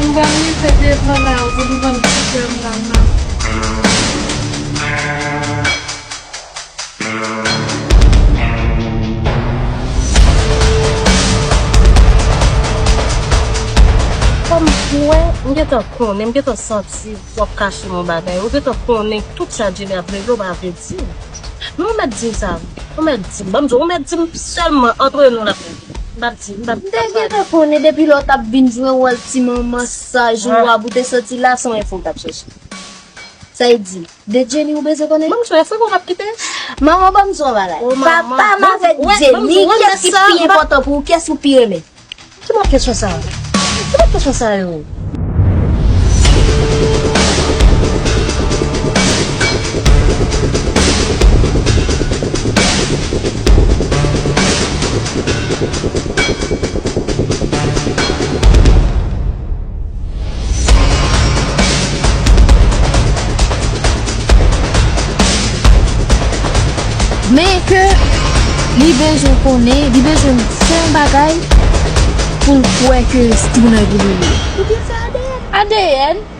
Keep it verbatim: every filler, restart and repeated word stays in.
M pral rive devan la, ou vin vann ti kè m la, non. Kòm ou wè, m gentan konnen, m gentan santi w ap kache m yon bagay. Ou gentan konnen tout sa Djeni ap regle, ou pa vle di m. Men ou mèt di m sa, wi. Ou mèt di m. Ban m di w, ou mèt di m sèlman antre nou la. M p ap di, m p ap di. M te gentan konnen depi lè w t ap vin jwe wòl ti manman saj ou a, pou te soti la, se yon enfo w t ap chèche. Sa e di, de Djeni ou bezwen konnen? Ban m di w, enfo w ap kite. Manman, ban m di w yon bagay. Papa m avèk Djeni, kiyès ki pi enpòtan pou ou? Kiyès ou pi renmen? Ki mòd kesyon sa a? Ki mòd kesyon sa yo? Men ke li bezwen konnen, li bezwen fè yon bagay pou l kwè ke Steven Anguille li ye. Ou te fè A D N? A D N?